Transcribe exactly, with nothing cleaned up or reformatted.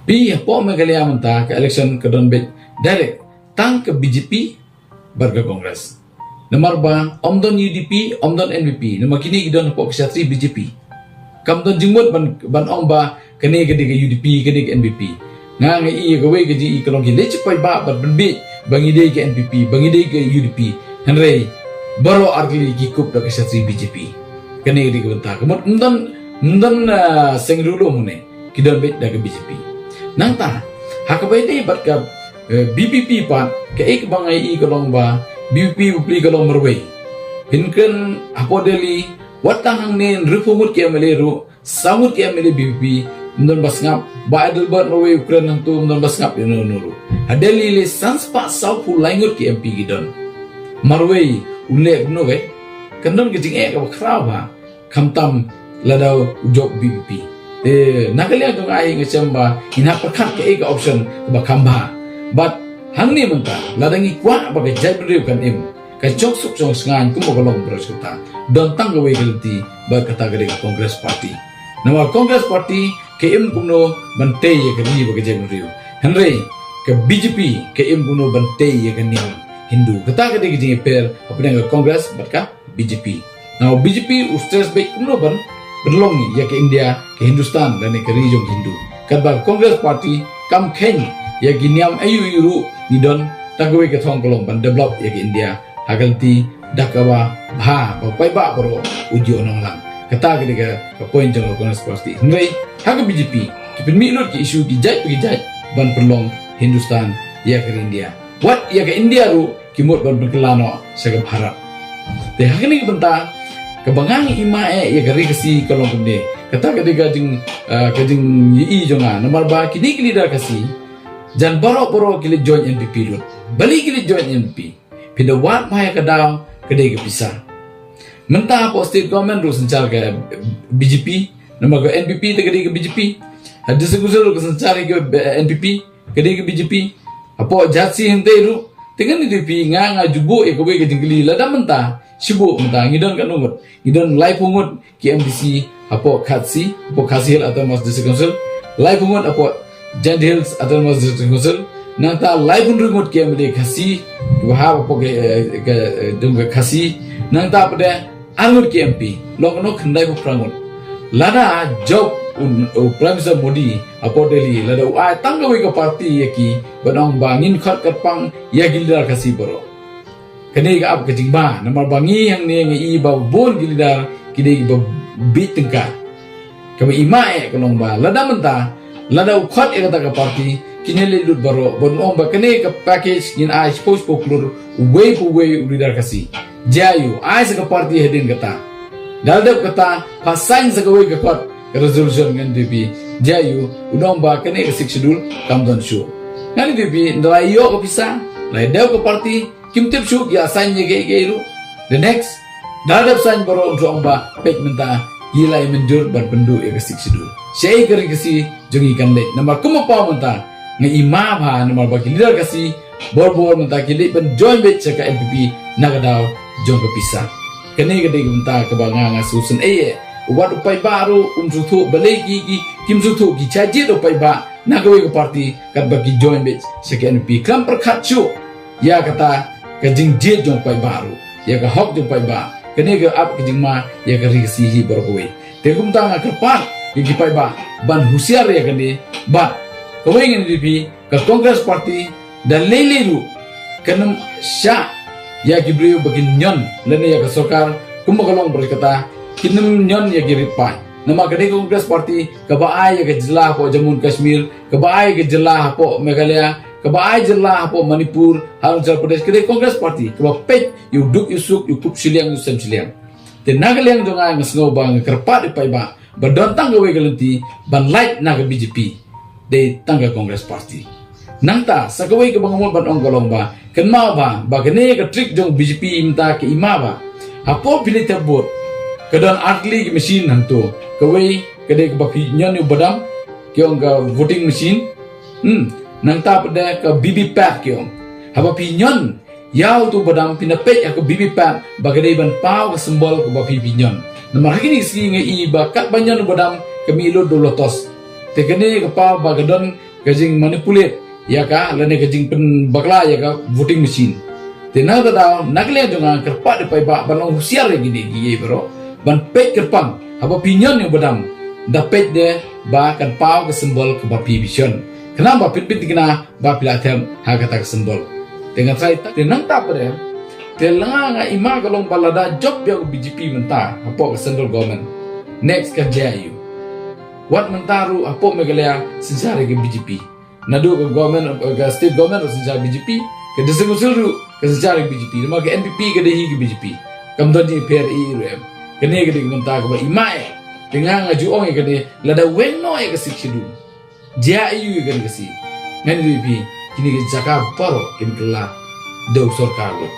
Phi hapoh Meghalaya mynta ka election ka don beit direct tang ka B J P bad ka Congress. Namar ba ym don U D P, ym don N P P, namar kine ki don hapoh ka shatri B J P. Kam don jingmut ban, ban ong ba kane ka dei ka U D P, kane ka N P P. Nga nga i ïa kawei ka jing i ka long ki leit sha paidbah bad pynbeit ba ngi dei ka N P P, ba ngi dei ka U D P. Hynrei baroh artylli ki kup da ka shatri B J P. Kane ka dei ka bynta. Ka mut ym don, ym don, ah, seng riewlum hangne. Ki don beit da ka B J P. Nangta ha kaba ïadei bad ka, eh, V P P pat, kaei kaba nga i ka long ba V P P bapli ka long marwei. Phin kren hapoh Delhi, wat tang hangne hynriewphew ngut ki M L A ruh, saw ngut ki M L A V P P, ym don ba sngap. Bah Adelbert marwei u kren hangto, ym don ba sngap ïa uno uno ruh. Ha Delhi lei san spah sawphew lai ngut ki M P ki don. Marwei u leh kumno, eh? Kan don ka jingeh kaba khraw bha khamtam lada u jop V P P. Te na ka liang jong nga hi nga shem ba ngin hap pyrkhat kaei ka option kaba kham bha. Bad hangne mynta lada ngi kwah ba ka jaitbynriew kan im, ka shongsuk shongshngaiñ kumba ka long baroh shi katta, don tang kawei ka lynti, bad kata ka dei ka Congress Party. Namar Congress Party ka im kumno ban tei ïa ka ri bad ka jaitbynriew, hynrei ka B J P ka im kumno ban tei ïa ka niam Hindu. Kata ka dei ka jingïapher hapdeng ka Congress bad ka B J P. Namar B J P u stress beit kumno ban pynlong ïa ka India ka Hindustan lane ka ri jong Hindu. Katba ka Congress Party kam kheiñ ïa ki niam aïu aïu ruh ngi don, tang kawei ka thong ka long ban develop ïa ka India ha ka lynti da kaba bha ba u paidbah baroh u ju nonglang. Kata ka dei ka, ka point jong ka Congress Party. Hynrei ha ka B J P ki pynmih lut ki issue ki jait pa ki jait ban pynlong Hindustan ïa ka ri India. Wat ïa ka India ruh ki mut ban pynkylla noh sha ka Bharat. Te ha kane ka bynta kaba nga i ma eh ïa ka ri Khasi ka long kumne. Kata ka dei ka jing, ah, ka jingïohi jong nga. Namar ba kine ki leader Khasi jan baroh baroh ki leit join N P P lut. Balei ki leit join N P P? Phi da wad ma ïa ka daw ka dei ka pisa. Mynta hapoh state government ruh synshar ka B J P, namar ka N P P te ka dei ka B J P. Ha district council ruh ka synshar ka, eh, N P P, ka dei ka B J P. Hapoh Jhatsi hangtei ruh. Te ngan ïathuh phi, nga nga ju buh ïa kawei ka jingkylli, lada mynta, shibun mynta ngi don katno ngut? Ngi don laiphew ngut ki M D C hapoh Khasi, hapoh Khasi Hills Autonomous District Council, laiphew ngut hapoh Jaintia Hills Autonomous District Council, nangta laiphew hynriew ngut ki M L A Khasi kiba hap hapoh ka, eh, ka, eh, jong ka Khasi, nangta pat de ar ngut ki M P, long katno? Khyndaiphew phra ngut. Lada jop u, u Prime Minister Modi hapoh Delhi, lada u ai tang kawei ka party ïa ki, ban ong ba ngin khot kyrpang ïa ki leader Khasi baroh. Kane ka ap ka jingma, namar ba ngi hangne nga i ba bun ki leader ki dei kiba bieit tyngka. Kaba i ma eh ka long ba lada mynta, lada u khot ïa kata ka party, kin ïaleit lut baroh ban ong ba kane ka package ngin ai shiphew shiphew klur uwei pa uwei u leader Khasi. Jia ïa u, ai sa ka party hadien kata. Da la dep kata, pha sign sa kawei ka kot ka resolution. Ngan ïathuh phi, jia ïa u, un ong ba kane ka Sixth Schedule kam don shuh. Ngan ïathuh phi, ynda la ïoh ka pisa, la ïa dep ka party, kim tip shuh ki ïa sign ïa kaei kaei ruh. The next, da la dep sign baroh un ong ba peit mynta, ki la ïa mynjur ban pynduh ïa ka Sixth Schedule. Shaei ka ri Khasi jong ngi kan leit? Namar kumba paw mynta, nga i ma bha namar ba ki leader Khasi bor bor mynta ki leit ban join beit sha ka N P P na ka daw jong ka pisa. Kane ka dei ka bynta kaba nga nga sngewsynei eh. Wat u paidbah ruh um sngewthuh, balei ki, ki, kim sngewthuh, ki shah jied u paidbah na kawei ka party katba ki join beit sha ka N P P. Khlem pyrkhat shuh ïa kata ka jingjied jong u paidbah ruh, ïa ka hok jong u paidbah. Kane ka ap ka jingma ïa ka ri Khasi hi baroh kawei. Te kumta nga kyrpad ïa ki paidbah ban husiar ïa kane, bad kawei ngan ïathuh phi, ka Congress Party da lei lei ruh kan ym shah ïa ki briew ba kin ñion lane ïa ka sorkar kumba ka long baroh kata, kin ym ñion ïa ki rit paid. Namar ka dei ka Congress Party kaba ai ïa ka jylla hapoh Jammu and Kashmir, kaba ai ïa ka jylla hapoh Meghalaya, kaba ai jylla hapoh Manipur, Arunachal Pradesh, ka dei Congress Party kaba peit ïa u duk ïa u suk, ïa u kup shiliang ïa u sem shiliang. Te na ka liang jong nga, nga sngew ba nga kyrpad ïa u paidbah ba don tang kawei ka lynti ban lait na ka B J P, dei tang ka Congress Party. Nangta sa kawei kaba nga mut ban ong ka long ba, kynmaw ba, ba kane ka trick jong B J P mynta ka i ma ba, hapoh phi leit thep vote, ka don ar tylli ki machine hangto. Kawei ka dei kaba phi ñion ïa u badam, ki ong ka voting machine. Hmm, nangta pat de ka V V P A T ki ong. Haba phi ñion ïa uto u badam, phin da peit ha ka V V P A T ba ka dei ban paw ka symbol kaba phi, phi ñion. Namar ha kine ki sngi nga i ba katba ñion u badam ka mih lut da u lotus. Te kane ka paw ba ka don ka jingmanipulate ïa ka, lane ka jingpynbakla ïa ka voting machine. Te na kata ka daw, na ka liang jong nga kyrpad ïa phi ba ban long husiar ïa kine kiei baroh, ban peit kyrpang, haba phi ñion ïa u badam, da peit de ba kan paw ka symbol kaba phi bishon. Khnang ba phin pynthikna ba phi la them ha kata ka symbol. Te nga tharai te nangta pat, te lada nga ïma ka long ba lada jop ïa u B J P mynta hapoh ka central government, next ka J I U. Wat mynta ruh hapoh Meghalaya synshar ïa ka B J P. Naduh ka government, ka state government ruh synshar B J P, ka district council ruh ka synshar ïa ka B J P. Namar ka N P P ka dei hi ka B J P. Kam don jingpher ei ei ruh em. Kane ka dei ka bynta kaba ïma eh. Te nga nga ju ong ïa kane, lada weng noh ïa ka Sixth Schedule, J I U ïa kane ka sngi, ngan ïathuh ïa phi, kine ki jaka baroh kin kylla da u sorkar lut.